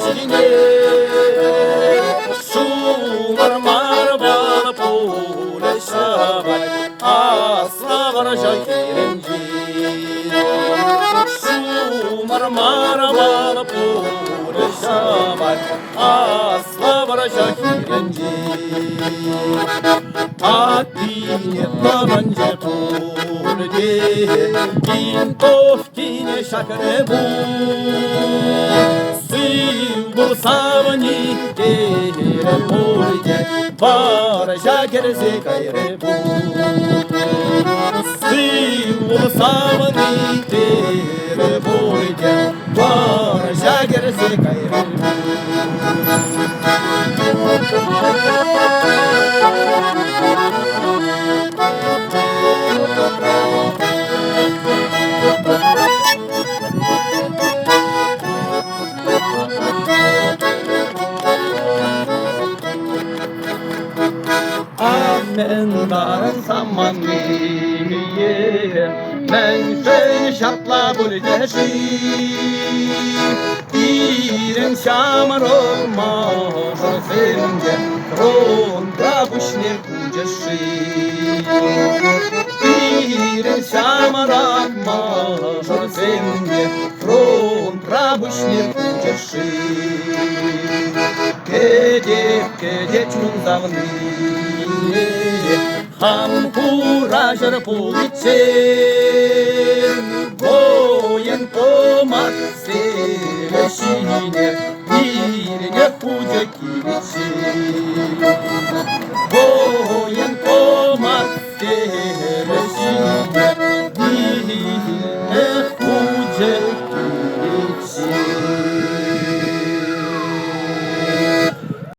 ҫине. Ҫумӑр мар вӑл пулӗ ҫӑвать аслӑ вӑрҫӑ хирӗнче. Ҫумӑр мар вӑл пулӗ ҫӑвать аслӑ вӑрҫӑ хирӗнче. Аттине тӑхӑнчӗ пурте, винтовкине ҫакрӗ Сыв савни терӗ пурте, вӑрҫа кӗрсе кайрӗ Сыв савни терӗ пурте, вӑрҫа кӗрсе кайрӗ. Мӗн саманине, мӗншӗн ҫапла пулчӗ-ши? Пирӗн ҫамрӑк мӑшӑрсем те фронтра пуҫне хучӗҫ-ши? Пирӗн ҫамрӑк мӑшӑрсем те фронтра пуҫне хучӗҫ-ши? Кӗтет, кӗтет чун савнине, хам хура ҫӗр пуличчен. Военкомат сӗлӗ ҫине пирне хучӗ киличчен. Военкомат сӗлӗ ҫине пирне хучӗ киличчен.